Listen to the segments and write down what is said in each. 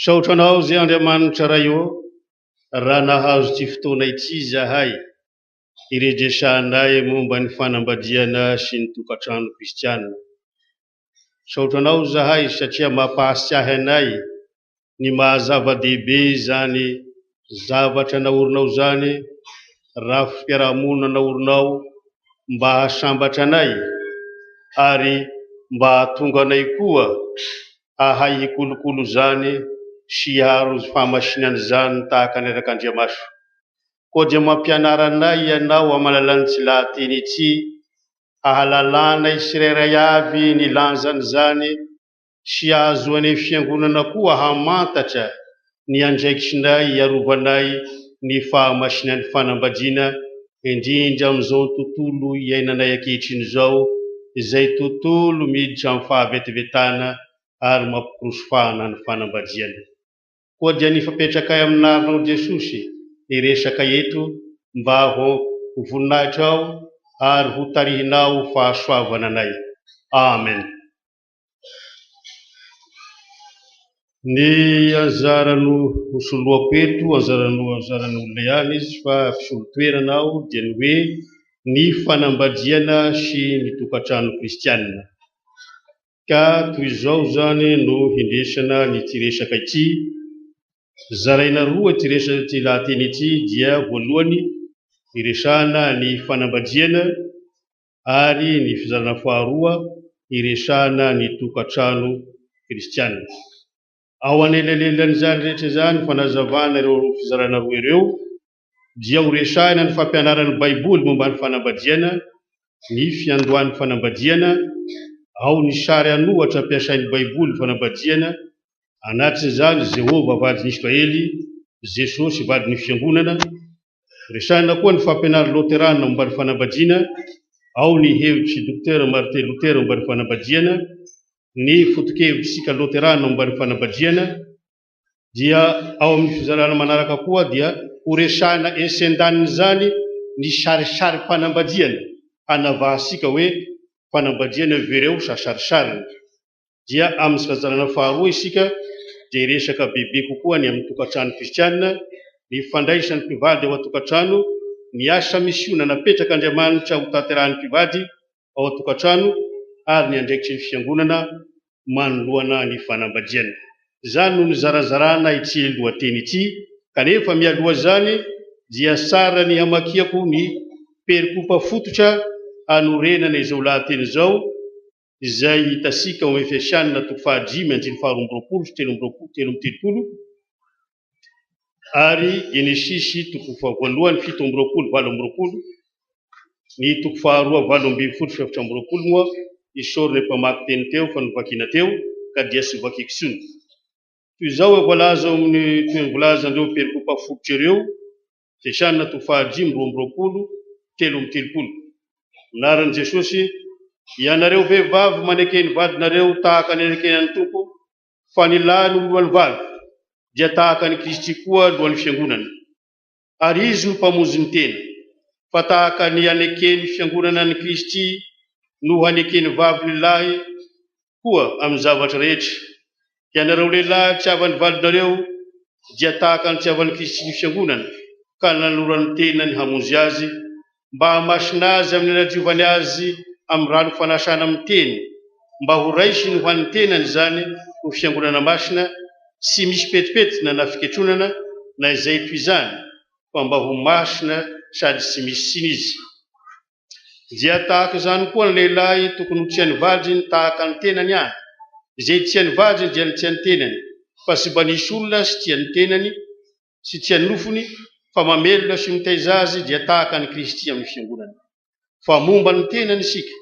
Misaotra Anao izay Andriamanitra Ray ô, raha nahazo ity fotoana ity izahay hiredresanay momba ny fanambadiana sy ny tokantrano kristiana. Misaotra Anao izahay satria mampahatsiahy anay ny maha zava-dehibe izany zavatra naorinao izany, rafi-piarahamonina naorinao mba hahasambatra anay ary mba hahatonga anay koa hahay hikolokolo izany sy hiaro ny fahamasinana izany tahaka ny anakandriamaso. Koa dia mampianara anay Ianao amin'ny alalan'ity lahateny ity hahalalana tsirairay avy ny lanjan'izany sy hahazoanay Fiangonana koa hamantatra ny andraikitrinay hiarovanay ny fahamasinan'ny fanambadiana, indrindra amin'izao tontolo iainanay ankehitriny izao, izay tontolo miditra amin'ny fahavetavetana ary mampikorosofahana ny fanambadiana. Koa dia nifapetrakay amin'ny anaranao Jesosy ny resaka eto mba ho voninahitrao ary ho tarihinao fahasoavana anay. Amen. Ny anjara no hosoloako eto, anjara no anjaran'olona ihany izy fa mpisolo toerana aho dia ny hoe ny fanambadiana sy ny tokantrano kristianina. Ka toy izao izany no hindesana an'ity resaka ity. Zaraina roa ity resaka ity lahateny ity dia voalohany hiresahana ny fanambadiana ary ny fizarana faharoa hiresahana ny tokantrano kristiana. Ao anelanelan'izany rehetra izany fanazavana ireo fizarana roa ireo dia ho resahina ny fampianaran'ny Baiboly momba ny fanambadiana, ny fiandohan'ny fanambadiana, ao ny sary an'ohatra ampiasain'ny Baiboly fanambadiana, anatin'izany Jehovah vadin'i Israely, Jesosy vadin'ny Fiangonana. Resahina koa ny fampianaran'ny Loterana momba ny fanambadiana, ao ny hevitr'i Dokotera Martin Luther momba ny fanambadiana, ny foto-kevitr'isika Loterana momba ny fanambadiana, dia ao amin'ny fizarana manaraka koa dia ho resahina etsy andanin'izany ny sarisarim-panambadiana hanavahantsika hoe fanambadiana ve ireo sa sarisariny. Dia amin'ny fizarana faharoa isika dia hiresaka bebe kokoa ny amin'ny tokantrano kristiana, ny fandraisan'ny mpivady ao an-tokantrano, ny asa misiona napetrak'Andriamanitra ho tanterahin'ny mpivady ao an-tokantrano ary ny andraikitry ny fiangonana manoloana ny fanambadiana. Izany no nizarazarana ity lohateny ity, kanefa mialoha izany dia tsara ny hamakiako ny perikopa fototra hanorenana izao lahateny izao, izay hitantsika ao amin'ny Efesiana toko fahadimy andininy faharoa amby roapolo sy 33 33, ary Genesisy toko voalohany 27 28, ny toko faharoa 18 sy 24 moa isaorina ny mpamaky teny teo fa novakiana teo ka dia tsy hovakiako intsony. Toy izao eo voalaza ao amin'ny toy ny voalazan'ireo perikopa fototra ireo, Efesiana toko fahadimy 22 33. Anaran'i Jesosy, Ianareo vehivavy maneke ny vadinareo tahaka ny anekena ny Tompo, Fa ny lahy no lohan'ny vavy, dia tahaka an'i Kristy koa lohan'ny fiangonana, ary Izy no Mpamonjy ny tena. Fa tahaka ny aneken'ny fiangonana an'i Kristy no haneken'ny vavy ny lahy koa amin'ny zavatra rehetra. Ianareo lehilahy tiava ny vadinareo, dia tahaka ny tiavan'i Kristy ny fiangonana, ka nanolorany ny tenany hamonjy azy, mba hahamasina azy amin'ny nanadiovany azy amin'ny rano fanasana amin'ny teny, mba ho raisiny ho an'ny tenany izany ho fiangonana masina, tsy misy petipetina na fiketronana na izay toy izany, fa mba ho masina sady tsy misy tsiny izy. Dia tahaka izany koa ny lehilahy tokony ho tia ny vadiny tahaka ny tenany ihany. Izay tia ny vadiny dia ny tia ny tenany, fa tsy mba nisy olona tsy tia ny tenany, sy tia ny nofony, fa mamelona sy mitaiza azy dia tahaka an'i Kristy amin'ny Fiangonana. Fa momba ny tenany isika,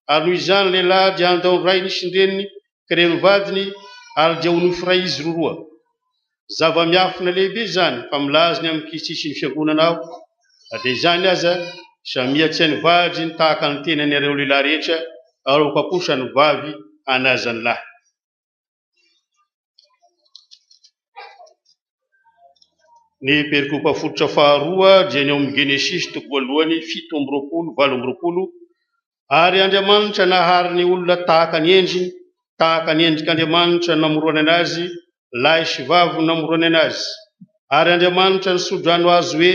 ary noho izany lehilahy dia handao ny rainy sy ny reniny ka ireo ny vadiny, ary dia ho nofo iray izy roroa. Zava-miafina lehibe izany, fa milaza ny amin'i Kristy sy ny Fiangonana aho, na dia izany aza, samia tia ny vadiny tahaka ny tenany ireo lehilahy rehetra, ary aoka kosa ny vavy hanaja ny lahy. Ny perikopa fototra faharoa dia ny ao amin'ny Genesisy toko voalohany 27 28, Ary Andriamanitra nahary ny olona tahaka ny endriny, tahaka ny endrik'Andriamanitra namoronany azy, Lahy sy vavy no namoronany azy. Ary Andriamanitra nisodrano azy hoe,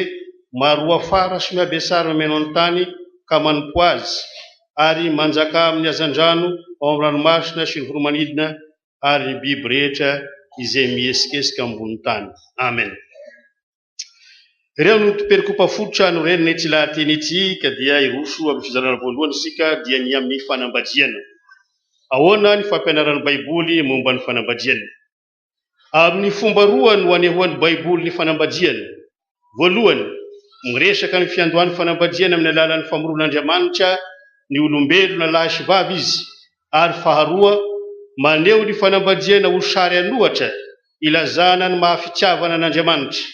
Maroa fara sy mihabesara mameno ny tany ka manompoa azy, ary manjakà amin'ny hazandrano ao amin'ny ranomasina sy ny voromanidina ary ny biby rehetra izay mihesikesika ambonin'ny tany. Amen. Ireo no perikopa fototra norenina ity lahateny ity ka dia hiroso amin'ny fizarana voalohany isika dia ny amin'ny fanambadiana. Ahoana ny fampianaran'ny Baiboly momba ny fanambadiana? Amin'ny fomba roa no anehoan'ny Baiboly ny fanambadiana. Voalohany, miresaka ny fiandohan'ny fanambadiana amin'ny alalan'ny famoronan'Andriamanitra ny olombelona lahy sy vavy izy, ary faharoa, maneho ny fanambadiana ho sary an'ohatra ilazana ny maha fitiavana an'Andriamanitra.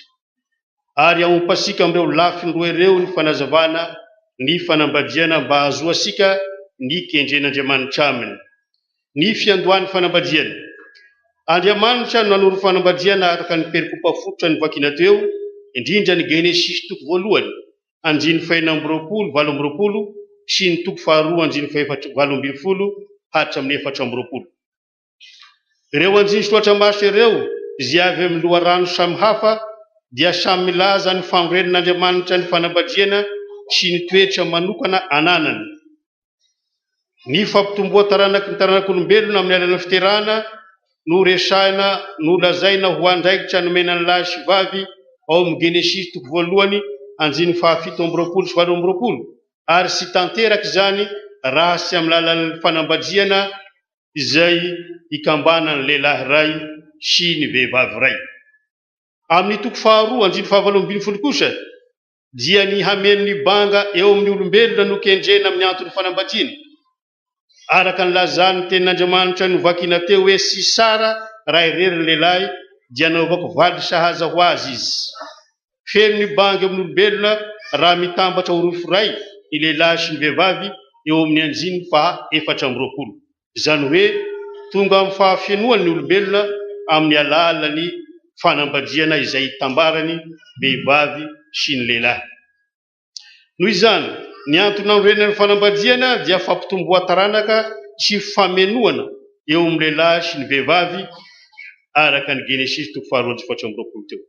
Ary aompasika amin'ireo lafiny roa ireo ny fanazavana ny fanambadiana mba hahazoasika ny kendren'Andriamanitra aminy. Ny fiandohan'ny fanambadiana. Andriamanitra no nanoro fanambadiana araka ny perikopa fototra novakiana teo, indrindra ny Genesisy toko voalohany, andininy fahenina amby roapolo, 28 sy ny toko faharoa andininy fahefatra 18 hatramin'ny 24. Ireo andinin-tsoratra masina ireo, izay avy amin'ny loharano samy hafa, dia samy milaza ny fanorenan'Andriamanitra ny fanambadiana sy ny toetra manokana ananany. Ny fampitomboan-taranaky ny taranak'olombelona amin'ny alalan'ny fiterahana no resahina nolazaina ho andraikitra nomena ny lahy sy vavy ao amin'ny Genesisy toko voalohany andininy faha-27 sy 28, ary tsy tanteraka izany raha tsy amin'ny alalan'ny fanambadiana izay ikambanan'ny lehilahy iray sy ny vehivavy iray. Amin'ny toko faharoa andininy faha-18 kosa dia ny hameno ny banga eo amin'ny olombelona no kendrena amin'ny anton'ny fanambadiana. Araka ny lazan'ny tenin'Andriamanitra novakina teo hoe tsy Sara raha irery ny lehilahy dia nanaovako vady sahaza ho azy izy. Feno ny banga eo amin'ny olombelona raha mitambatra ho rofy iray ny lehilahy sy ny vehivavy eo amin'ny andininy faha 24. Izany hoe tonga amin'ny fahafenoany ny olombelona amin'ny alalan'ny fanambadiana izay itambarany vehivavy sy ny lehilahy. Noho izany, ny antony nanorenana ny fanambadiana dia fampitomboan-taranaka sy famenoana eo amin'ny lehilahy sy ny vehivavy araka ny Genesisy toko faharoa andininy 24 teo.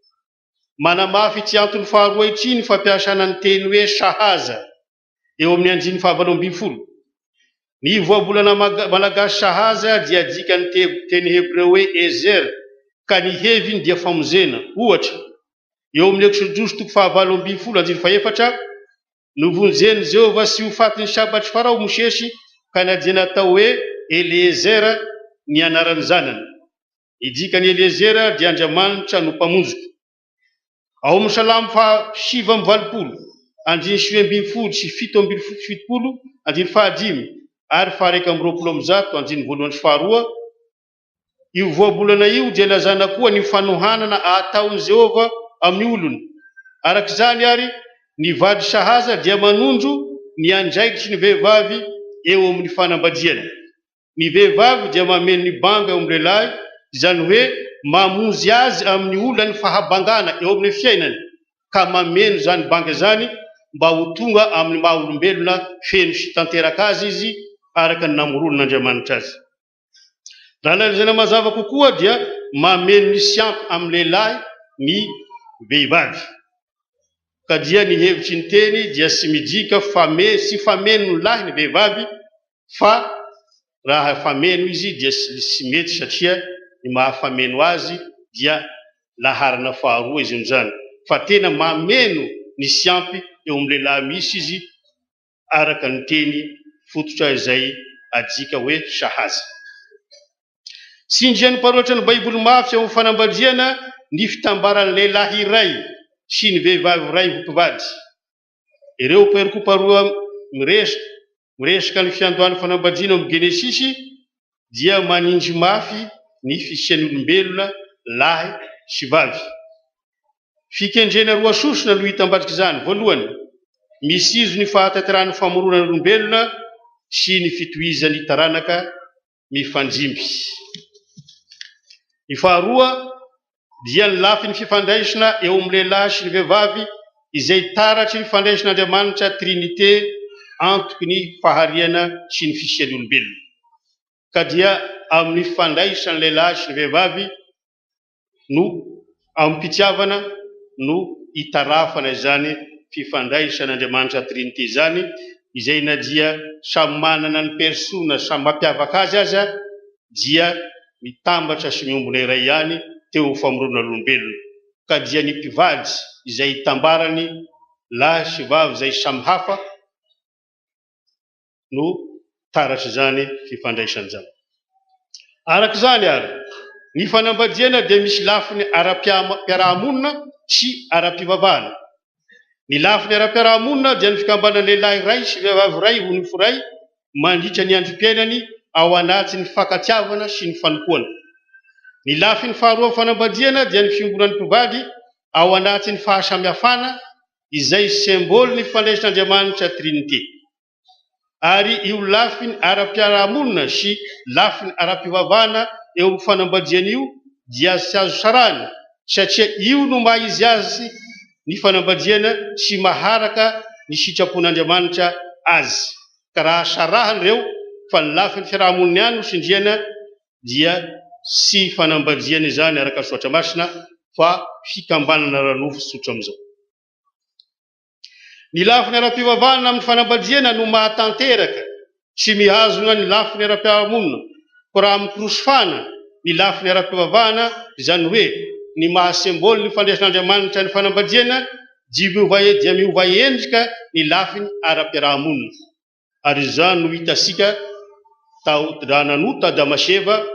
Manamafy ity antony faharoa ity ny fampiasana ny teny hoe sahaza eo amin'ny andininy faha-18. Ny voambolana malagasy sahaza dia adikan'ny teny hebreo hoe ezer ka ny heviny dia famonjena. Ohatra, eo amin'ny Eksodosy toko faha-18 andininy fahefatra, Novonjen'i Jehovah sy ho fatin'ny sabatr'i Farao Mosesy ka na dia natao hoe Eliezera ny anaran'ny zanany. Ny dikan'i Eliezera dia Andriamanitra no Mpamonjiko. Ao amin'ny Salamo faha 89, andininy 19 sy 77, andininy fahadimy ary faha 121, andininy voalohany sy faharoa, io voambolana io dia ilazana koa ny fanohanana ataon'i Jehovah amin'ny olony. Araka izany àry, ny vady sahaza dia manondro ny andraikitry ny vehivavy eo amin'ny fanambadiana. Ny vehivavy dia mameno ny banga eo amin'ny lehilahy, izany hoe mamonjy azy amin'ny olan'ny fahabangana eo amin'ny fiainany, ka mameno izany banga izany mba ho tonga amin'ny maha olombelona feno sy tanteraka azy izy araka ny namoronan'Andriamanitra azy. Raha lazaina mazava kokoa dia mameno ny sy ampy amin'ny lehilahy ny vehivavy. Ka dia ny hevitry ny teny dia tsy midika fa sy fameno ny lahy ny vehivavy Fa raha fameno izy dia tsy mety satria ny maha fameno azy dia laharana faharoa izy amin'izany fa tena mameno ny tsy ampy eo amin'ny lehilahy mihitsy izy araka ny teny fototra izay adika hoe sahaza. Tsindrian'ny mpanoratra ny Baiboly mafy ao amin'ny fanambadiana ny fitambaran'ny lehilahy iray sy ny vehivavy iray ho mpivady. Ireo perikopa roa miresaka ny fiandohan'ny fanambadiana ao amin'ny Genesisy dia manindry mafy ny fisian'ny olombelona lahy sy vavy. Fikendrena roa sosona no hita ambadik'izany. Voalohany, misizo ny fahatanterahan'ny famoronana olombelona sy ny fitohizan'ny taranaka mifandimby. Ny faharoa dia ny lafiny fifandraisana eo amin'ny lehilahy sy ny vehivavy izay taratry ny fandraisan'Andriamanitra Trinite antoky ny fahariana sy ny fisian'ny olombelona. Ka dia amin'ny fifandraisan'ny lehilahy sy ny vehivavy. no amim-pitiavana no itarafana izany fifandraisan'Andriamanitra Trinite izany, izay na dia samy manana ny persona samy mampiavaka azy aza dia mitambatra sy miombona iray ihany teo amin'ny famoronana olombelona, ka dia ny mpivady izay itambarany lahy sy vavy izay samy hafa no taratr'izany fifandraisana izany. Araka izany àry, ny fanambadiana dia misy lafiny ara-piarahamonina sy ara-pivavahana. Ny lafiny ara-piarahamonina dia ny fikambanan'ny lehilahy iray sy vehivavy iray ho nofo iray mandritra ny androm-piainany ao anatin'ny fankatiavana sy ny fanompoana. Ny lafiny faharoa amin'ny fanambadiana dia ny fiombonan'ny mpivady ao anatin'ny fahasamihafana izay sembolin'ny fifandraisan'Andriamanitra Trinite. Ary io lafiny ara-piarahamonina sy lafiny ara-pivavahana eo amin'ny fanambadiana io dia tsy azo sarahina satria io no maha izy azy ny fanambadiana sy maharaka ny sitrapon'Andriamanitra azy. Ka raha sarahina ireo fa ny lafiny fiarahamonina ihany no tsindriana dia tsy fanambadiana izany araka ny Soratra Masina fa fikambanana ara-nofo tsotra amin'izao. Ny lafiny ara-pivavahana amin'ny fanambadiana no mahatanteraka sy mihazona ny lafiny ara-piarahamonina, koa raha mikorosofana ny lafiny ara-pivavahana, izany hoe ny maha semboly ny fandraisan'Andriamanitra ny fanambadiana, dia miova endrika ny lafiny ara-piarahamonina. Ary izany no hitantsika tao raha nanota Adama sy Eva,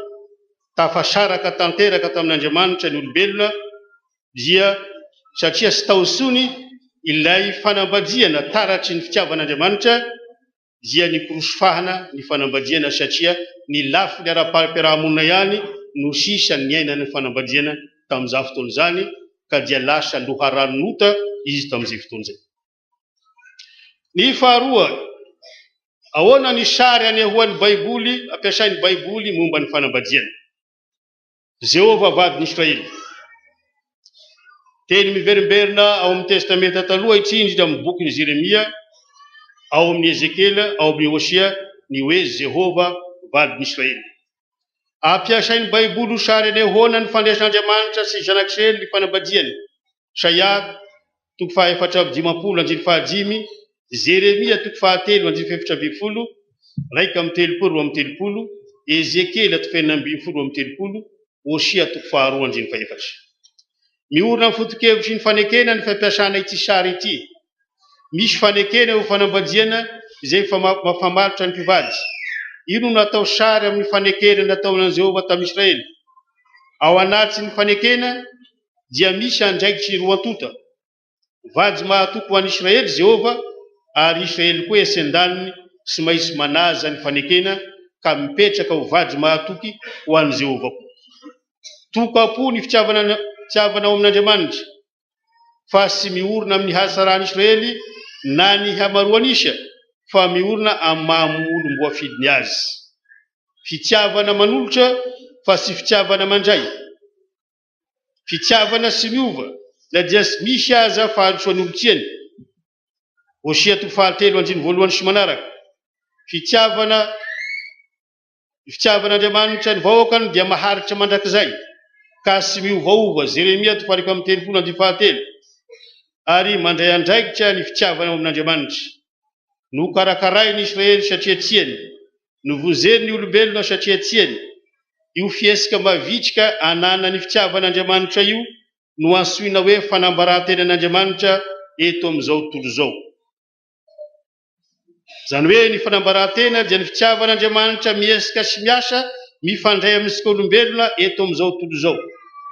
tafasaraka tanteraka tamin'Andriamanitra ny olombelona, dia satria tsy tao intsony ilay fanambadiana taratry ny fitiavan'Andriamanitra, dia nikorosofahana ny fanambadiana satria ny lafiny ara-pari-piarahamonina ihany no sisa niainana ny fanambadiana tamin'izany fotoana izany, ka dia lasa loharanon'ota izy tamin'izay fotoana izay. Ny faharoa, ahoana ny sary anehoan'ny Baiboly, ampiasain'ny Baiboly momba ny fanambadiana? Jehovah vadin'i Israely. Teny miverimberina ao amin'ny Testamenta Taloha ity, indrindra amin'ny bokin'i Jeremia, ao amin'ny Ezekiela, ao amin'ny Hosea, ny hoe Jehovah vadin'i Israely. Ampiasain'ny Baiboly ho sary anehoana ny fandraisan'Andriamanitra sy Zanak'Israely ny fanambadiany. Isaia toko faha-54 andininy fahadimy, Jeremia toko fahatelo andininy faha-14, 31, 32, Ezekiela toko fahenina ambin'ny folo 32, Hosea toko faharoa andininy fahefatra. Miorina amin'ny foto-kevitry ny fanekena ny fampiasana ity sary ity. Misy fanekena eo fanambadiana izay mifamatotra ny mpivady. Io no natao sary amin'ny fanekena nataon'i Jehovah tamin'i Israely. Ao anatin'ny fanekena dia misy andraikitry ny roa tonta. Vady mahatoky ho an'i Israely Jehovah, ary Israely koa etsy an-daniny tsy maintsy manaja ny fanekena ka mipetraka ho vady mahatoky ho an'i Jehovah koa. Tokam-po ny fitiavana fitiavana ao amin'Andriamanitra, fa tsy miorina amin'ny hatsaran'i Israely na ny hamaroan'isa, fa miorina amin'ny maha olom-boafidiny azy. Fitiavana manolotra fa tsy fitiavana mandray. Fitiavana tsy miova na dia misy aza fahadisoan'ny olon-tiany. Hosea toko fahatelo andininy voalohany sy manaraka. Fitiavana Ny fitiavan'Andriamanitra ny vahoakany dia maharitra mandrakizay ka tsy miovaova, Jeremia toko faha-31 andininy fahatelo. Ary mandray andraikitra ny fitiavana ao amin'Andriamanitra. Nokarakarainy Israely satria tiany. Novonjeny ny olombelona satria tiany. Io fihetsika mavitrika ananan'ny fitiavan'Andriamanitra io no antsoina hoe fanambaran-tenan'Andriamanitra eto amin'izao tontolo izao. Izany hoe ny fanambaran-tena dia ny fitiavan'Andriamanitra mihetsika sy miasa mifandray amintsika olombelona eto amin'izao tontolo izao.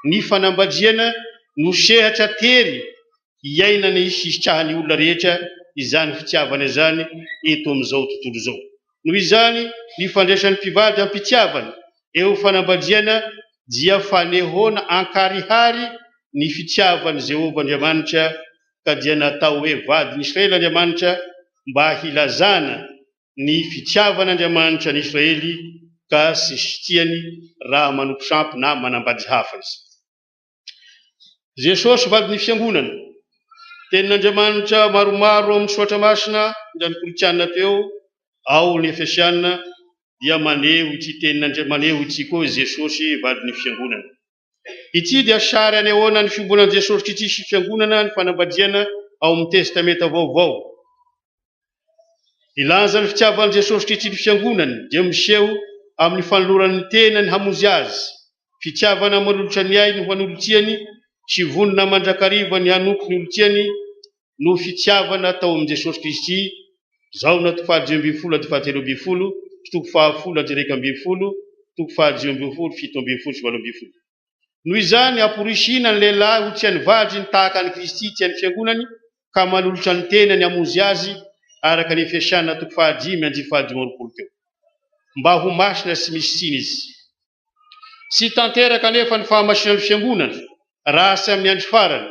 Ny fanambadiana no sehatra tery iainany sy isitrahan'ny olona rehetra izany fitiavana izany eto amin'izao tontolo izao. Noho izany, ny fandraisan'ny mpivady am-pitiavana eo fanambadiana dia fanehoana ankarihary ny fitiavan'i Jehovah Andriamanitra, ka dia natao hoe vadin'i Israely Andriamanitra mba hilazana ny fitiavan'Andriamanitra an'i Israely ka tsy tiany raha manompo sampy na manambady hafa izy. Jesosy vadin'ny fiangonana. Tenin'Andriamanitra maromaro ao amin'ny Soratra Masina, indrindra ny Korintiana teo, ao ny Efesiana, dia maneho ity tenin'Andriamanitra, maneho ity koa Jesosy vadin'ny fiangonana. Ity dia sary anehoana ny fiombonan'i Jesosy Kristy sy Fiangonana ny fanambadiana ao amin'ny Testamenta Vaovao. Ny lanjan'ny fitiavan'i Jesosy Kristy ny Fiangonany dia miseho amin'ny fanolorany ny tenany hamonjy azy, fitiavana manolotra ny ainy ho an'olon-tiany sy vonona mandrakariva ny hanompo ny olon-tiany no fitiavana tao amin'i Jesosy Kristy, Jaona toko faha-15 andininy faha-13 sy toko faha-10 andininy 11, toko faha-15, 17 sy 18. Noho izany, amporisihina ny lehilahy ho tia ny vadiny tahaka an'i Kristy tia ny Fiangonany ka manolotra ny tenany hamonjy azy, araka ny Efesiana toko fahadimy andininy faha-25 teo. Mba ho masina sy misy tsiny izy. Tsy tanteraka anefa ny fahamasinan'ny Fiangonana raha tsy amin'ny andro farany.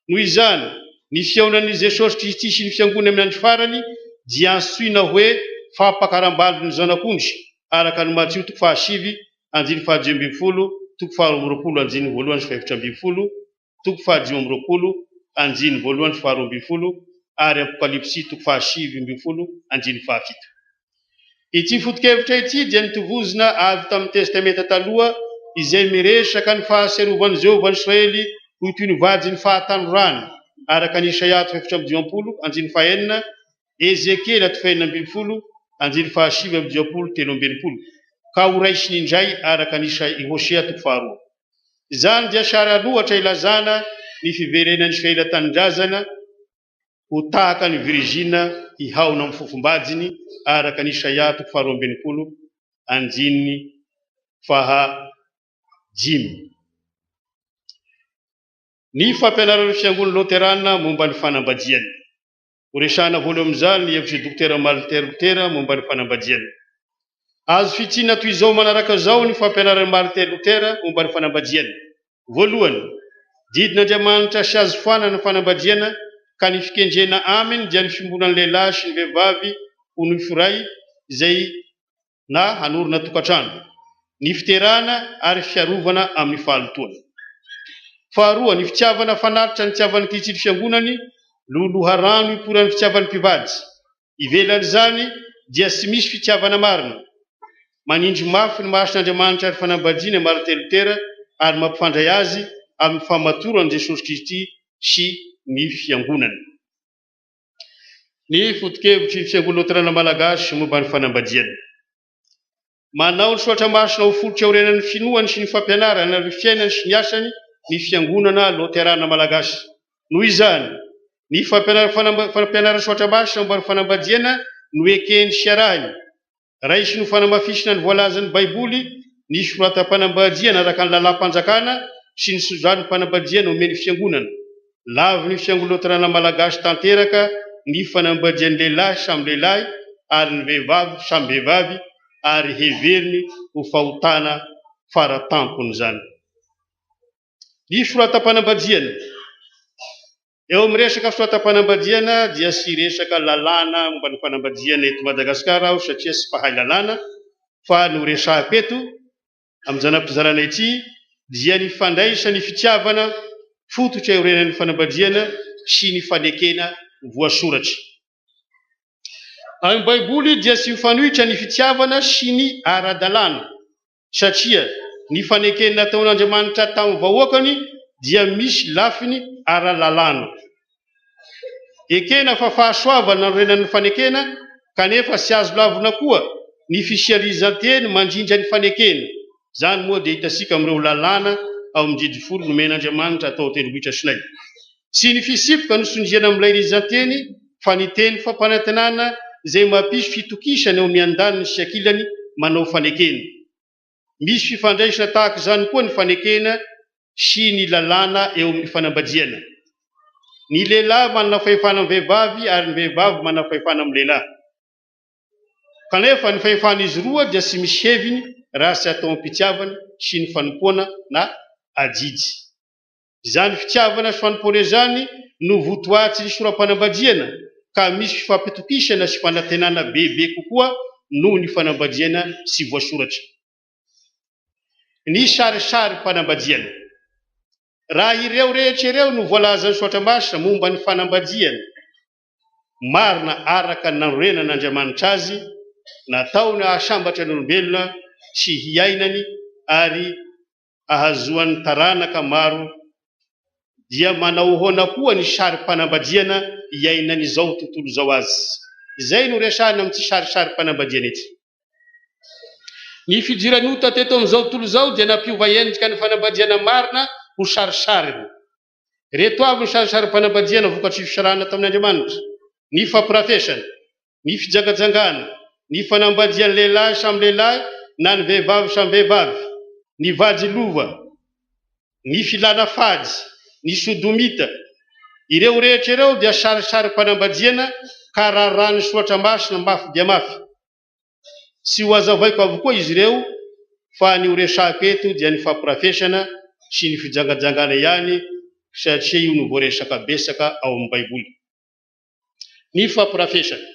Noho izany, ny fihaonan'i Jesosy Kristy sy ny Fiangonany amin'ny andro farany dia antsoina hoe fampakaram-balin'ny Zanak'ondry, araka ny Matio toko fahasivy andininy faha-15, toko faha-22 andininy voalohany sy faha-14, toko faha-25 andininy voalohany sy faha-12 ary Apokalypsy toko faha-19 andininy fahafito. Ity foto-kevitra ity dia notovozina avy tamin'ny Testamenta Taloha izay miresaka ny fahatsiarovan'i Jehovah an'i Israely ho toy ny vadin'ny fahatanorany, araka ny Isaia toko 54 andininy fahenina, Ezekiela toko fahenina ambin'ny folo andininy faha-59 63, ka horaisiny indray araka ny Hosea toko faharoa. Izany dia sary an'ohatra ilazana ny fiverenan'i Israely an-tanindrazana ho tahaka ny virijina hihaona amin'ny fofombadiny, araka ny Isaia toko faha-62 andininy faha-5. Ny fampianaran'ny Fiangonana Loterana momba ny fanambadiana. Horesahana voalohany amin'izany ny hevitr'i Dokotera Martin Luther momba ny fanambadiana. Azo fintinina toy izao manaraka izao ny fampianaran'i Martin Luther momba ny fanambadiana. Voalohany, didin'Andriamanitra sy azo foanana ny fanambadiana ka ny fikendrena aminy dia ny fiombonan'ny lehilahy sy ny vehivavy ho nofo iray izay na hanorina tokantrano, ny fiterahana ary fiarovana amin'ny fahalotoana. Faharoa, ny fitiavana fanatitra nitiavan'ny Kristy ny Fiangonany no loharano ipoiran'ny fitiavan'ny mpivady. Ivelan'izany dia tsy misy fitiavana marina. Manindry mafy ny mason'Andriamanitra ary fanambadiana i Martin Luther ary mampifandray azy amin'ny famatoran'i Jesosy Kristy sy ny Fiangonany. Ny foto-kevitry ny Fiangonana Loterana Malagasy momba ny fanambadiana. Manao ny Soratra Masina ho fototra iorenan'ny finoany sy ny fampianarany ary ny fiainany sy ny asany ny Fiangonana Loterana Malagasy. Noho izany, ny fampianaran'ny Soratra Masina momba ny fanambadiana no ekeny sy arahiny. Raisiny ho fanamafisana ny voalazan'ny Baiboly ny soratam-panambadiana araka ny lalàm-panjakana sy ny sozanim-panambadiana omen'ny Fiangonana. Lavin'ny Fiangonana Loterana Malagasy tanteraka ny fanambadian'ny lehilahy samy lehilahy ary ny vehivavy samy vehivavy ary heveriny ho fahotana faratampony izany. Ny soratam-panambadiana. Eo amin'ny resaka soratam-panambadiana dia tsy hiresaka lalàna momba ny fanambadiana eto Madagasikara aho satria tsy mpahay lalàna fa ny ho resahiko eto amin'ny zana-pizarana ity dia ny fandraisan'ny fitiavana fototra iorenan'ny fanambadiana sy ny fanekena voasoratra. Amin'ny Baiboly dia tsy mifanohitra ny fitiavana sy ny ara-dalàna. satria ny fanekena nataon'Andriamanitra tamin'ny vahoakany dia misy lafiny ara-lalàna. Ekena fa fahasoavana nanorenana ny fanekena, kanefa tsy azo lavina koa ny fisializan-teny mandrindra ny fanekena, izany moa dia hitantsika amin'ireo lalàna ao amin'ny Didy Folo nomen'Andriamanitra tao an-tendrombohitra Sinay. Tsy ny fitsipika no sondriana amin'ilay rijan-teny fa ny teny fampanantenana izay mampisy fitokisana eo amin'ny andaniny sy ankilany manao fanekena. Misy fifandraisana tahaka izany koa ny fanekena sy ny lalàna eo amin'ny fanambadiana. Ny lehilahy manana fahefana amin'ny vehivavy ary ny vehivavy manana fahefana amin'ny lehilahy. Kanefa ny fahefan'izy roa dia tsy misy heviny raha tsy atao am-pitiavana sy ny fanompoana na adidy. Izany fitiavana sy fanompoana izany no votoatin'ny sora-panambadiana ka misy fifampitokisana sy fanantenana bebe kokoa noho ny fanambadiana tsy voasoratra. Ny sarisarim-panambadiana. Raha ireo rehetra ireo no voalazan'ny Soratra Masina momba ny fanambadiana, marina araka ny nanorenan'Andriamanitra azy, nataony hahasambatra ny olombelona sy hiainany ary. ahazoan'ny taranaka maro, dia manao ahoana koa ny sarim-panambadiana iainan'izao tontolo izao azy? Izay no resahina amin'ity sarisarim-panambadiana ity. Ny fidiran'ny ota teto amin'izao tontolo izao dia nampiova endrika ny fanambadiana marina ho sarisariny. Ireto avy ny sarisarim-panambadiana vokatry ny fisarahana tamin'Andriamanitra, ny fampirafesana, ny fijangajangana, ny fanambadian'ny lehilahy samy lehilahy na ny vehivavy samy vehivavy, ny vady lova, ny filana fady, ny sodomita. Ireo rehetra ireo dia sarisarim-panambadiana ka raràn'ny Soratra Masina mafy dia mafy. Tsy ho hazavaiko avokoa izy ireo fa ny ho resahiko eto dia ny fampirafesana sy ny fijangajangana ihany satria io no voaresaka betsaka ao amin'ny Baiboly. Ny fampirafesana.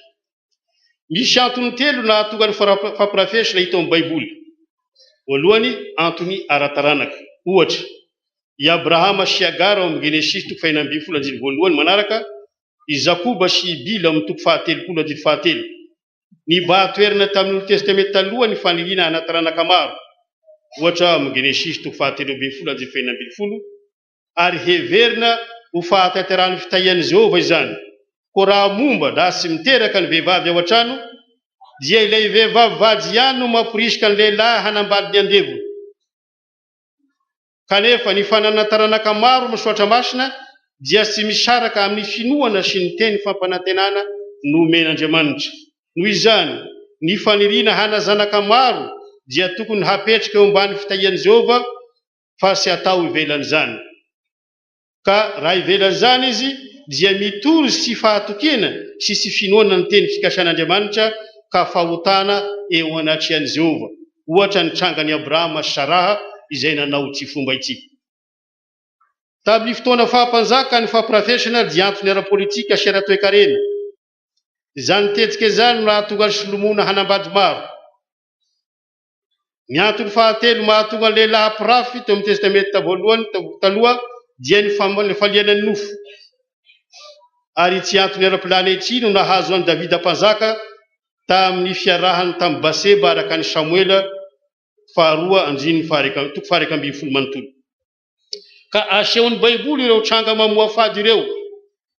Misy antony telo nahatonga ny fampirafesana hita ao amin'ny Baiboly. Voalohany, antony ara-taranaka. Ohatra, i Abrahama sy Hagara ao amin'ny Genesisy toko fahenina ambin'ny folo andininy voalohany manaraka, i Jakoba sy i Bila ao amin'ny toko fahatelopolo andininy fahatelo. Nibahan-toerana tamin'ny Old Testamenta Taloha ny faniriana hana taranaka maro, ohatra amin'ny Genesisy toko fahatelo ambin'ny folo andininy fahenina ambin'ny folo, ary heverina ho fahatanterahan'ny fitahian'i Jehovah izany. Koa raha momba na tsy miteraka ny vehivavy ao an-trano, dia ilay vehivavy vady ihany no mamporisika ny lehilahy hanambady ny andevony. Kanefa, ny fananana taranaka maro amin'ny Soratra Masina dia tsy misaraka amin'ny finoana sy ny teny fampanantenana nomen'Andriamanitra. Noho izany, ny faniriana hana zanaka maro dia tokony hapetraka eo ambany fitahian'i Jehovah fa tsy atao ivelan'izany. Ka raha ivelan'izany izy dia mitory tsy fahatokiana sy tsy finoana ny teny fikasan'Andriamanitra ka fahotana eo anatrehan'i Jehovah, ohatra ny trangan'i Abrahama sy Saraha izay nanao ity fomba ity. Tamin'ny fotoana faha-mpanjaka ny fampirafesana dia antony ara-politika sy ara-toekarena. Izany tetika izany no nahatonga an'i Solomona hanambady maro. Ny antony fahatelo mahatonga ny lehilahy hampirafy teo amin'ny Testamenta Voalohany taloha dia ny famaliana ny nofo. Ary ity antony ara-pilàna ity no nahazo an'i Davida Mpanjaka tamin'ny fiarahany tamin'i Baseba araka ny Samoela faharoa andininy toko faha-11 manontolo. Ka asehon'ny Baiboly ireo tranga mamoafady ireo,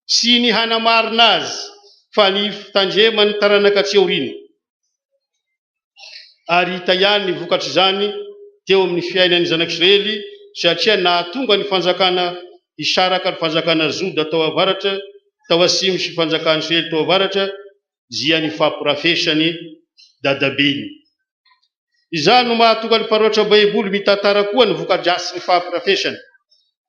tsy ny hanamarina azy fa ny fitandreman'ny taranaka aty aoriana. Ary hita ihany ny vokatr'izany teo amin'ny fiainan'ny zanak'Israely satria nahatonga ny fanjakana hisaraka ny fanjakana Joda tao avaratra, tao atsimo sy fanjakan'Israely tao avaratra dia ny fampirafesan'ny dadabeny. Izany no mahatonga ny mpanoratra Baiboly mitantara koa ny voka-dratsin'ny fampirafesana.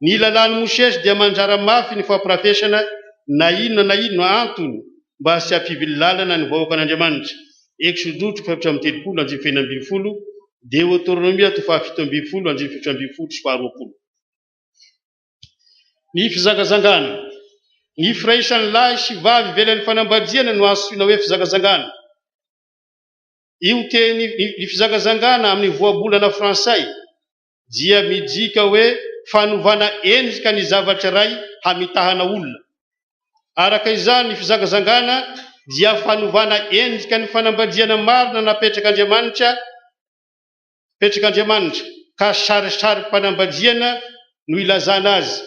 Ny Lalàn'i Mosesy dia mandrara mafy ny fampirafesana na inona na inona antony mba tsy hampivily lalana ny vahoakan'Andriamanitra, Eksodo toko fahaefatra amby telopolo andininy fahenina ambin'ny folo, Deoteronomia toko fahafito ambin'ny folo andininy fahefatra ambin'ny folo sy faharoapolo. Ny fijangajangana. Ny firaisan'ny lahy sy vavy ivelan'ny fanambadiana no antsoina hoe fijangajangana. Io teny ny fijangajangana amin'ny voambolana frantsay dia midika hoe fanovana endrika ny zavatra iray hamitahana olona. Araka izany, ny fijangajangana dia fanovana endrika ny fanambadiana marina napetrak'Andriamanitra Petrak'Andriamanitra, ka sarisarim-panambadiana no ilazana azy,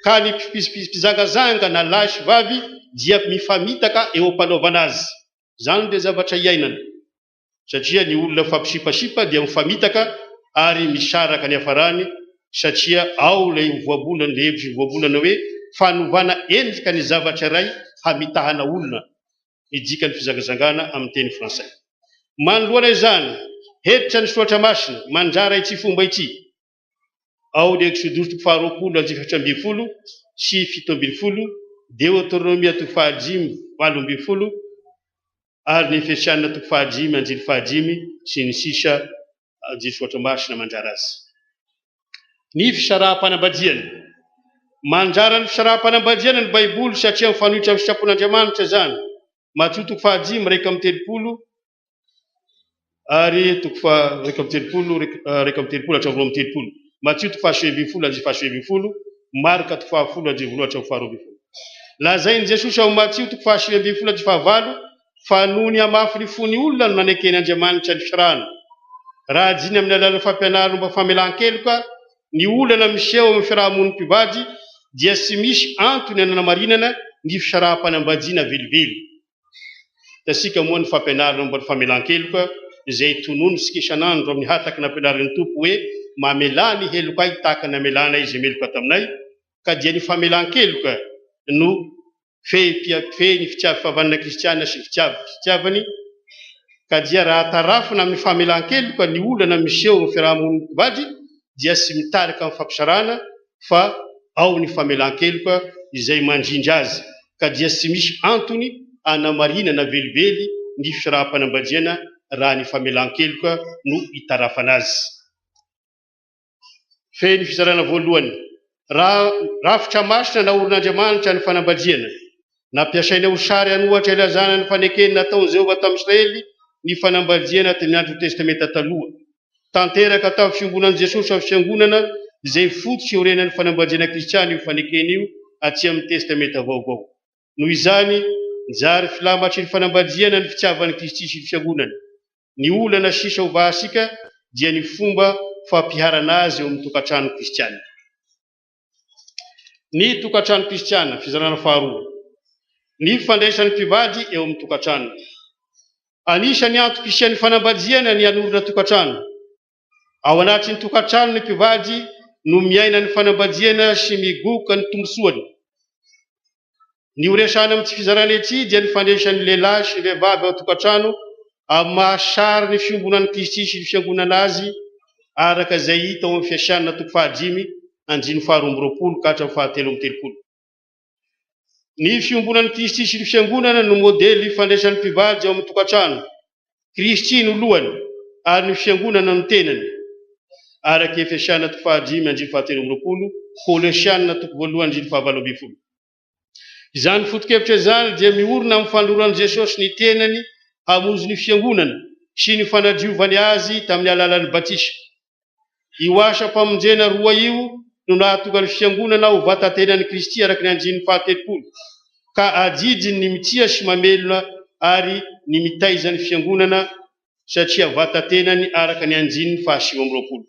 ka ny mpijangajanga na lahy sy vavy dia mifamitaka eo am-panaovana azy. Izany dia zavatra iainana, satria ny olona mifampisipasipa dia mifamitaka ary misaraka ny hafarany, satria ao ilay voambolana, ilay hevitry ny voambolana hoe fanovana endrika ny zavatra iray hamitahana olona. ny dikan'ny fijangajangana amin'ny teny frantsay. Manoloana izany, hentitra ny Soratra Masina mandrara ity fomba ity ao ny Eksodosy toko faharoapolo andininy efatra ambin'ny folo sy 17, Deoteronomia toko fahadimy 18 ary ny Efesiana toko fahadimy andininy fahadimy sy ny sisa andininy Soratra Masina mandrara azy. Ny fisaraham-panambadiana. Mandrara ny fisaraham-panambadiana ny Baiboly satria mifanohitra amin'ny sitrapon'Andriamanitra izany. Matio toko fahadimy 31 ary toko faha 31, 31 hatramin'ny 32. Matio toko faha-19 andininy faha-19, Marka toko faha-10 andininy voalohany hatramin'ny faha-12. Lazain'i Jesosy ao Matio toko faha-19 andininy fahavalo fa noho ny hamafin'ny fon'ny olona no naneken'Andriamanitra ny fisarahana. Raha adino amin'ny alalan'ny fampianarana momba famelan-keloka Ny olana miseho amin'ny fiaraha-monin'ny mpivady dia tsy misy antony hanamarinana ny fisaraham-panambadiana velively. Hitantsika moa ny fampianarana momba ny famelan-keloka izay tononintsika isan'andro amin'ny hataky nampianarin'ny Tompo hoe mamelà ny helokay tahaka ny namelanay izay meloka taminay, ka dia ny famelan-keloka no fehy ny fitiavam-pahavanana kristiana sy ny fitiavany, ka dia raha tarafina amin'ny famelan-keloka ny olana miseho amin'ny fiaraha-monin'ny mpivady dia tsy mitarika amin'ny fampisarahana fa ao ny famelan-keloka izay mandrindra azy, ka dia tsy misy antony hanamarinana velively ny fisaraham-panambadiana raha ny famelan-keloka no itarafana azy. Fehiny fizarana voalohany, Raha rafitra masina naorin'Andriamanitra ny fanambadiana, nampiasaina ho sary an'ohatra ilazana ny fanekeny nataon'i Jehovah tamin'i Israely ny fanambadiana tamin'ny andron'ny Testamenta Taloha. Tanteraka tamin'ny fiombonan'i Jesosy amin'ny fiangonana izay fototra iorenan'ny fanambadiana kristiana io fanekena io aty amin'ny Testamenta Vaovao. Noho izany, njary filamatry ny fanambadiana ny fitiavan'i Kristy sy ny fiangonany. Ny olana sisa ho vahantsika dia ny fomba fampiharana azy eo amin'ny tokantrano kristiana. Ny tokantrano kristiana, fizarana faharoa. Ny fifandraisan'ny mpivady eo amin'ny tokantrano. Anisan'ny antom-pisian'ny fanambadiana ny hanorina tokantrano. Ao anatin'ny tokantrano ny mpivady no miaina ny fanambadiana sy migoka ny tombontsoany. Ny ho resahana amin'ity fizarana ity dia ny fandraisan'ny lehilahy sy ny vehivavy ao an-tokantrano amin'ny maha sary ny fiombonan'i Kristy sy ny Fiangonana azy araka izay hita ao amin'ny Fiasianana toko fahadimy andininy faharoa amby roapolo ka hatramin'ny fahatelo amby telopolo. Ny fiombonan'i Kristy sy ny Fiangonana no modely fandraisan'ny mpivady ao amin'ny tokantrano. Kristy no lohany ary ny Fiangonana no tenany, araka Efesiana toko fahadimy andininy fahatelo amby roapolo, Kolosiana toko voalohany andininy fahavalo ambin'ny folo. Izany foto-kevitra izany dia miorina amin'ny fanoloran'i Jesosy ny tenany hamonjy ny Fiangonana sy ny fanadiovany azy tamin'ny alalan'ny batisa. Io asam-pamonjena roa io no nahatonga ny Fiangonana ho vatan-tenan'i Kristy araka ny andininy faha-telopolo, ka adidiny ny mitia sy mamelona ary ny mitaiza ny Fiangonana satria vatan-tenany araka ny andininy faha-29.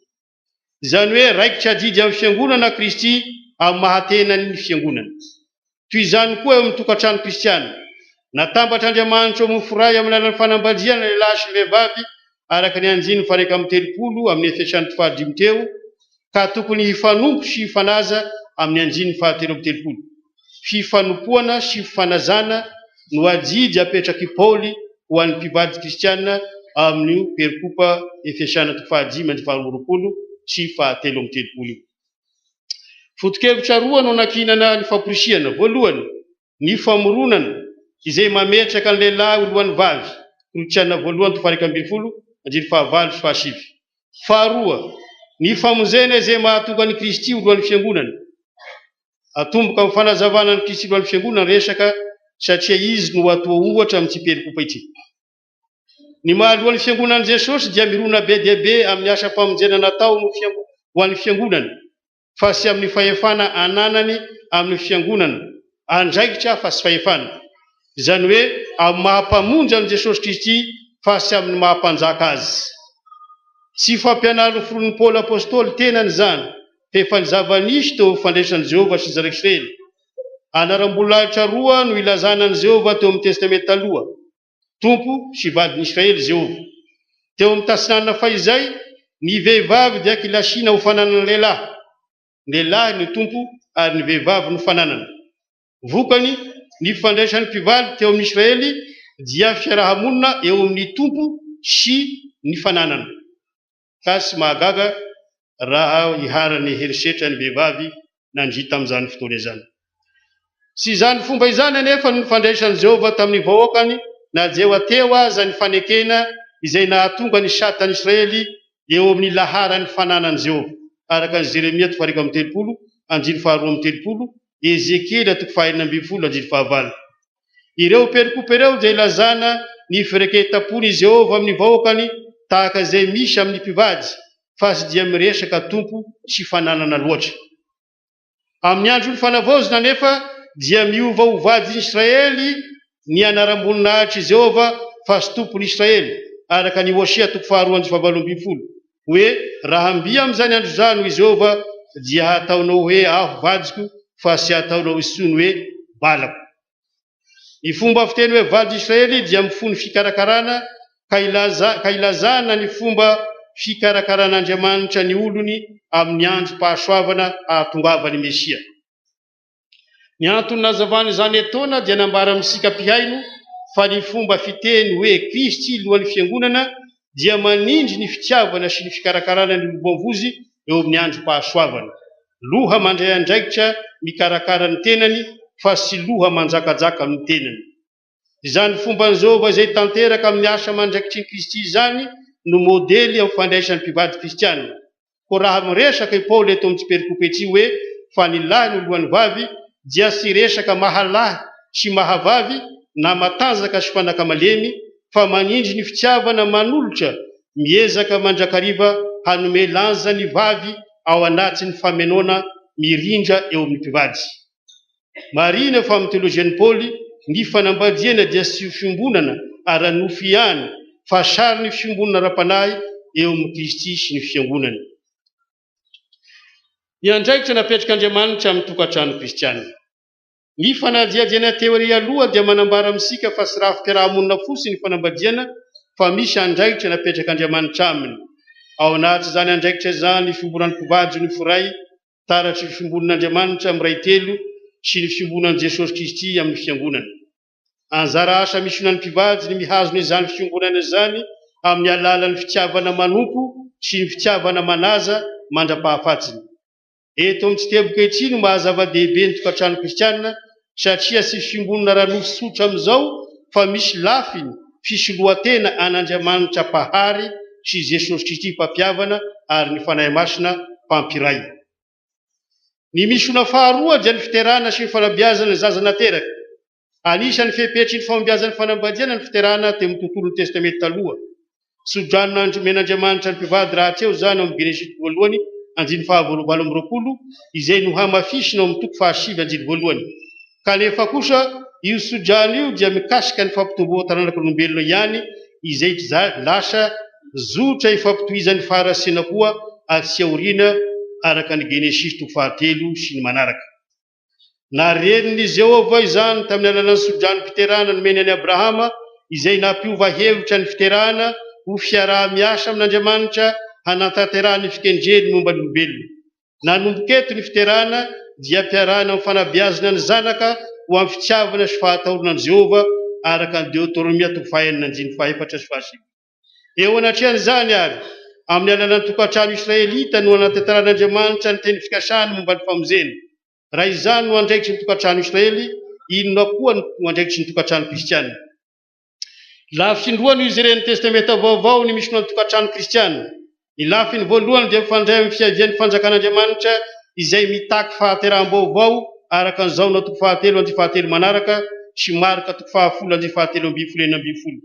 Izany hoe raikitra adidy amin'ny Fiangonana Kristy amin'ny maha-tenany ny Fiangonana. Toy izany koa eo amin'ny tokantrano kristiana. Natambatr'Andriamanitra ho mofo iray amin'ny alalan'ny fanambadiana ny lehilahy sy ny vehivavy araka ny andininy faha-31 amin'ny Efesiana fahadimy teo, ka tokony hifanompo sy hifanaja amin'ny andininy fahatelo amby telopolo. Fifanompoana sy fifanajana no adidy apetrak'i Paoly ho an'ny mpivady kristiana amin'io perikopa Efesiana toko fahadimy andininy faharoa amby roapolo sy fahatelo amby telopolo io. Foto-kevitra roa no nankinana ny famporisihana. Voalohany, ny famoronana izay mametraka ny lehilahy ho lohan'ny vavy, Korintiana voalohany toko faha-11 andininy fahavalo sy fahasivy. Faharoa, ny famonjena izay mahatonga an'i Kristy ho lohan'ny fiangonana. Atomboka amin'ny fanazavana an'i Kristy lohan'ny fiangonana ny resaka satria izy no atoa ohatra amin'ity perikopa ity. Ny maha-lohan'ny fiangonan'i Jesosy dia mirona be dia be amin'ny asam-pamonjena natao ho an'ny fiangonana, fa tsy amin'ny fahefana ananany amin'ny fiangonana, andraikitra fa tsy fahefana. Izany hoe amin'ny maha-mpamonjy an'i Jesosy Kristy fa tsy amin'ny maha-mpanjaka azy. Tsy fampianarin'ny firon'i Paoly Apostoly tenany izany, fa efa ny zava-nisy teo amin'ny fandraisan'i Jehovah sy ny Zanak'Israely. Anaram-boninahitra roa no ilazana an'i Jehovah teo amin'ny Testamenta Taloha. Tompo sy vadin'i Israely Jehovah. Teo amin'ny Tatsinanana fahizay, ny vehivavy dia kilasiana ho fananana lehilahy. Ny lehilahy no tompo ary ny vehivavy no fananana. Vokany, ny fifandraisan'ny mpivady teo amin'ny Israely dia fiaraha-monina eo amin'ny tompo sy ny fananana. Ka tsy mahagaga raha iharan'ny herisetra ny vehivavy nandria tamin'izany fotoana izany. Tsy izany fomba izany anefa no nifandraisan'i Jehovah tamin'ny vahoakany na dia teo aza ny fanekena izay nahatonga ny satan'Israely eo amin'ny laharan'ny fananan'i Jehovah, araka an'i Jeremia toko faha-31 andininy faha-32, Ezekiela toko faha-16 andininy fahavalo. Ireo perikopa ireo dia ilazana ny fireketam-pon'i Jehovah amin'ny vahoakany tahaka izay misy amin'ny mpivady, fa tsy dia miresaka tompo sy fananana loatra. Amin'ny andron'ny fanavaozana anefa dia miova ho vadin'i Israely ny anaram-boninahitr'i Jehovah fa tsy tompon'i Israely, araka ny Hosea toko faharoa andininy fahavalo ambin'ny folo, hoe, Raha mby amin'izany andro izany, hoy Jehovah, dia hataonao hoe aho vadiko fa tsy hataonao intsony hoe Balako. Ny fomba fiteny hoe vady Israely dia mifono fikarakarana ka ilaza, ka ilazana ny fomba fikarakaran'Andriamanitra ny olony amin'ny androm-pahasoavana hahatongavan'ny Mesia. Ny antony nazavana izany etoana dia nambara amintsika mpihaino fa ny fomba fiteny hoe Kristy lohan'ny Fiangonana dia manindry ny fitiavana sy ny fikarakarana ny olom-boavozy eo amin'ny androm-pahasoavana. Loha mandray andraikitra mikarakara ny tenany fa tsy loha manjakajaka amin'ny tenany. Izany fomban'i Jehovah izay tanteraka amin'ny asa aman'andraikitry ny Kristy izany no modely amin'ny fandraisan'ny mpivady kristiana. Koa raha miresaka i Paoly eto amin'ity perikopa ity hoe fa ny lahy no lohan'ny vavy dia tsy resaka maha lahy sy maha vavy na matanjaka sy fanaka malemy fa manindry ny fitiavana manolotra miezaka mandrakariva hanome lanja ny vavy ao anatin'ny famenoana mirindra eo amin'ny mpivady. Marihina fa amin'ny teolojian'i Paoly, ny fanambadiana dia tsy fiombonana ara-nofo ihany fa sarin'ny fiombonana ara-panahy eo amin'i Kristy sy ny Fiangonany. Ny andraikitra napetrak'Andriamanitra amin'ny tokantrano kristiana. Ny fanadihadiana teoria aloha dia manambara amintsika fa tsy rafi-piaraha-monina fotsiny ny fanambadiana fa misy andraikitra napetrak'Andriamanitra aminy. Ao anatin'izany andraikitra izany ny fiombonan'ny mpivady nofo iray taratry ny fiombonan'Andriamanitra miray telo sy ny fiombonan'i Jesosy Kristy amin'ny Fiangonana. Anjara asa misionan'ny mpivady ny mihazona izany fiombonana izany amin'ny alalan'ny fitiavana manompo sy ny fitiavana manaja mandra-pahafatiny. Eto amin'ity teboka ity no maha zava-dehibe ny tokantrano kristiana satria tsy fiombonana ara-nofo tsotra amin'izao fa misy lafiny fisoloan-tena an'Andriamanitra Mpahary sy Jesosy Kristy Mpampihavana ary ny Fanahy Masina Mpampiray. Ny misiona faharoa dia ny fiterahana sy ny fanabeazana ny zaza nateraka. Anisan'ny fepetry ny fahombiazan'ny fanambadiana ny fiterahana teo amin'ny tontolon'ny Testamenta Taloha. Tsodrano nomen'Andriamanitra ny mpivady rahateo izany ao amin'ny Genesisy toko voalohany andininy faha 28 izay nohamafisina ao amin'ny toko fahasivy andininy voalohany. Kanefa kosa io tsodrano io dia mikasika ny fampitomboana taranak'olombelona ihany izay lasa zotra ifampitohizan'ny faharatsiana koa atsy aoriana araka ny Genesisy toko fahatelo sy ny manaraka. Narenin'i Jehovah izany tamin'ny alalan'ny tsodranom-piterahana nomeny an'i Abrahama, izay nampiova hevitra ny fiterahana ho fiaraha-miasa amin'Andriamanitra hanatanterahany ny fikendreny momba ny olombelona. Nanomboka eto ny fiterahana dia ampiarahina amin'ny fanabeazana ny zanaka ho amin'ny fitiavana sy fahatahorana an'i Jehovah, araka ny Deoteronomia toko fahenina andininy fahefatra sy fahasivy. Eo anatrehan'izany àry, amin'ny alalan'ny tokantrano israelita no anatanteran'Andriamanitra ny teny fikasany momba ny famonjena. Raha izany no andraikitry ny tokantrano Israely, inona koa no andraikitry ny tokantrano kristiana? Lafiny roa no ijeren'ny Testamenta Vaovao ny misionan'ny tokantrano kristiana. Ny lafiny voalohany dia mifandray amin'ny fiavian'ny Fanjakan'Andriamanitra izay mitaky fahateraham-baovao araka ny Jaona toko fahatelo andininy fahatelo manaraka sy Marka toko fahafolo andininy fahatelo ambin'ny folo 16.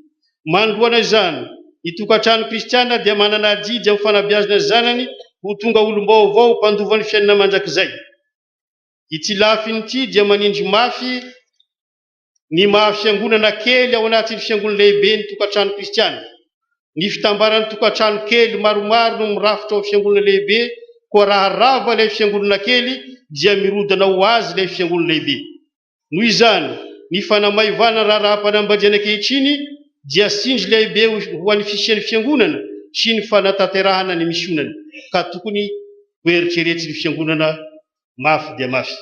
Manoloana izany, ny tokantrano kristiana dia manana adidy amin'ny fanabeazana ny zanany ho tonga olom-baovao mpandova ny fiainana mandrakizay. Ity lafiny ity dia manindry mafy ny maha fiangonana kely ao anatin'ny fiangonana lehibe ny tokantrano kristiana. Ny fitambaran'ny tokantrano kely maromaro no mirafitra ao fiangonana lehibe, koa raha rava ilay fiangonana kely dia mirodana ho azy ilay fiangonana lehibe. Noho izany, ny fanamaivana raharaham-panambadiana ankehitriny dia tsindry lehibe ho an'ny fisian'ny fiangonana sy ny fanatanterahana ny misionany, ka tokony hoeritreretin'ny fiangonana mafy dia mafy.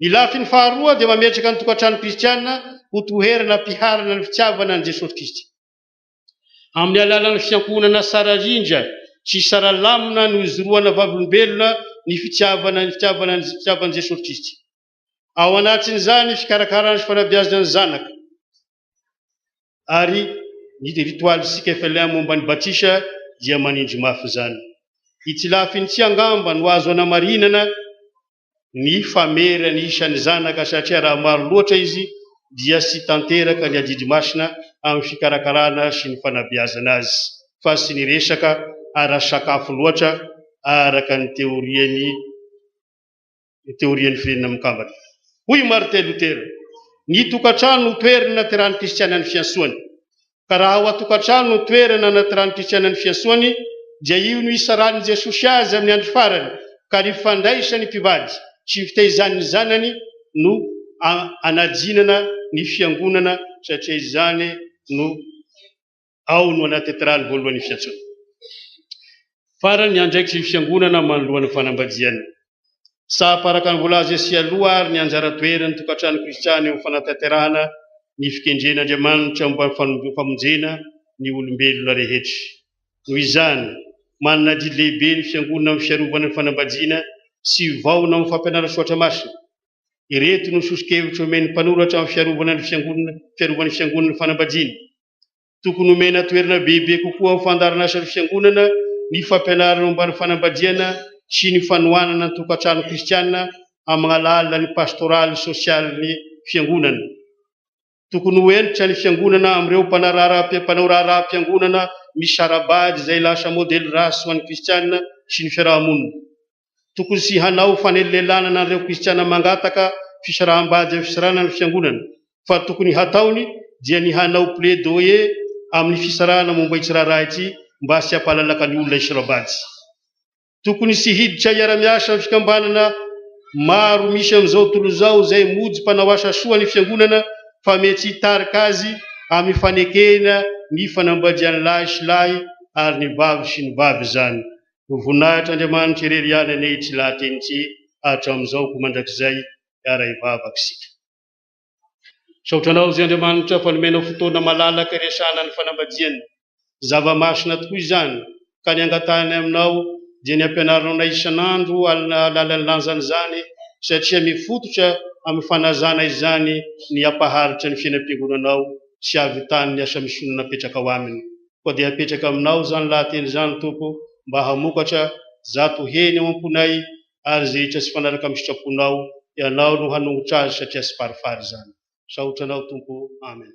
Ny lafiny faharoa dia mametraka ny tokantrano kristiana ho toerana ampiharana ny fitiavana an'i Jesosy Kristy. Amin'ny alalan'ny fiankohonana tsara rindra sy tsara lamina no ijoroana vavolombelona ny fitiavana ny fitiavana ny fitiavan'i Jesosy Kristy. Ao anatin'izany ny fikarakarana sy fanabeazana ny zanaka. Ary ny ritoalintsika FLM momba ny batisa dia manindry mafy izany. Ity lafiny ity angamba no azo anamarinana ny famerany isan'ny zanaka satria raha maro loatra izy dia tsy tanteraka ny adidy masina amin'ny fikarakarana sy ny fanabeazana azy fa tsy ny resaka ara-sakafo loatra araka ny teorian'ny teorian'ny Firenena Mikambana. Hoy i Martin Luther, Ny tokantrano no toerana naterahan'ny kristiana ny fiantsoany. Ka raha ao an-tokantrano no toerana naterahan'ny kristiana ny fiantsoany, dia io no hisarahan'i Jesosy azy amin'ny andro farany. Ka ny fandraisan'ny mpivady sy ny fitaizany ny zanany no anadinana ny fiangonana satria izany no ao no anatetrany voalohan'ny fiantsoana. Farany, ny andraikitry ny fiangonana manoloana ny fanambadiana. Sahapa araka ny voalaza etsy aloha ary ny anjara toeran'ny tokantrano kristiana eo amin'ny fanatanterahana ny fikendren'Andriamanitra momba ny famonjena ny olombelona rehetra. Noho izany, manana adidy lehibe ny fiangonana amin'ny fiarovana ny fanambadiana sy vaona amin'ny fampianarana soratra masina. Ireto no soso-kevitra omen'ny mpanoratra amin'ny fiarovana ny fiangonana, fiarovan'ny fiangonana ny fanambadiana. Tokony homena toerana bebe kokoa amin'ny fandaharan'asan'ny fiangonana ny fampianarana momba ny fanambadiana sy ny fanohanana ny tokantrano kristiana amin'ny alalan'ny pastoraly sosialin'ny fiangonana. Tokony ho hentitra ny fiangonana amin'ireo mpanao raharaham-piangonana misara-bady izay lasa modely ratsy ho an'ny kristiana sy ny fiaraha-monina. Tokony tsy hanao fanelelanana an'ireo kristiana mangataka fisaraham-bady amin'ny fisarahana ny fiangonana, fa tokony hataony dia ny hanao plaidoyer amin'ny fisarahana momba ity raharaha ity mba tsy hampalalaka ny olona hisara-bady. Tokony tsy hiditra hiara-miasa amin'ny fikambanana maro misy amin'izao tontolo izao izay mody mpanao asa soa ny fiangonana fa mety hitarika azy amin'ny fanekena ny fanambadian'ny lahy sy lahy ary ny vavy sy ny vavy izany. Ho voninahitr'Andriamanitra irery ihany anie ity lahateny ity hatramin'izao koa mandrakizay hiara-hivavaka isika. Misaotra Anao izay Andriamanitra fa nomenao fotoana malalaka hiresahana ny fanambadiana. Zava-masina tokoa izany ka ny angatahanay aminao dia ny hampianarinao anay isan'andro hahalala ny lanjan'izany satria mifototra amin'ny fanajana izany ny hampaharitra ny fiainam-piangonanao sy hahavitany ny asa misionina napetrakao aminy. Koa dia apetraka aminao izany lahateny izany Tompo mba hamokatra zato heny ao am-ponay ary izay rehetra tsy fanaraka amin'ny sitraponao, Ianao no hanongotra azy satria tsy farifary izany. Misaotra Anao Tompo o. Amen.